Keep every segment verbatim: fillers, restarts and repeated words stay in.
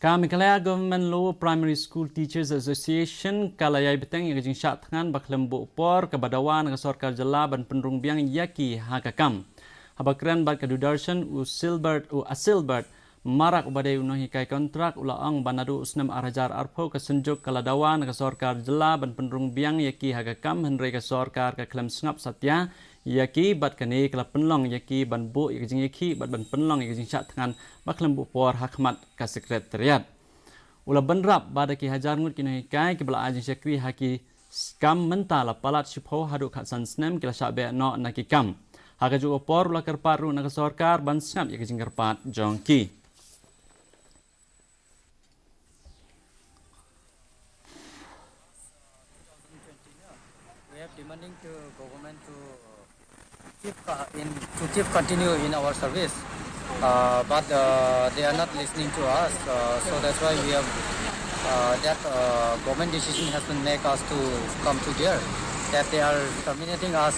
Ka Meghalaya Government Lower Primary School Teachers Association ka la ïai bteng ïa ka jingshah thngan ba khlem buh por kaba dawa na ka sorkar jylla ban pynrung biang ïa ki ha ka kam. Haba kren bad ka Doordarshan, u Silbert, u Asilbert Marak uba dei u nonghikai kontrak u la ong ba naduh u snem ar hajar arphew ka Synjuk ka la dawa na ka sorkar jylla ban pynrung biang ïa ki ha ka kam, hynrei ka sorkar ka khlem sngap satia ïa ki bad kane ka la pynlong ïa ki ban buh ïa ka jingïakhih bad ban pynlong ïa ka jingshah thngan ba khlem buh por ha khmat ka Secretariat. U la bynrap ba da ki hajar ngut ki nonghikai kiba la ai jingshakri ha ki kam mynta la palat shiphew haduh khatsan snem ki la shah beh noh na ki kam. Ha kajuh ka por u la kyrpad ruh na ka sorkar ban sngap ïa ka jingkyrpad jong ki. We have demanding to government to keep, uh, in, to keep continue in our service. Uh, but, uh, they are not listening to us. Uh, so that's why we have, uh, that, uh, government decision has been make us to come to there, that they are terminating us.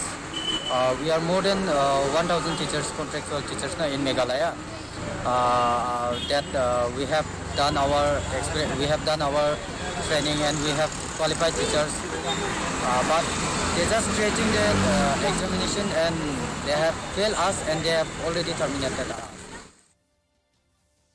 Uh, we are more than, uh, one thousand teachers, contractual teachers na in Meghalaya. Uh, that, uh, we have done our experience, we have done our training, and we have qualified teachers. Uh, but they're just creating the, uh, examination, and they have failed us, and they have already terminated us.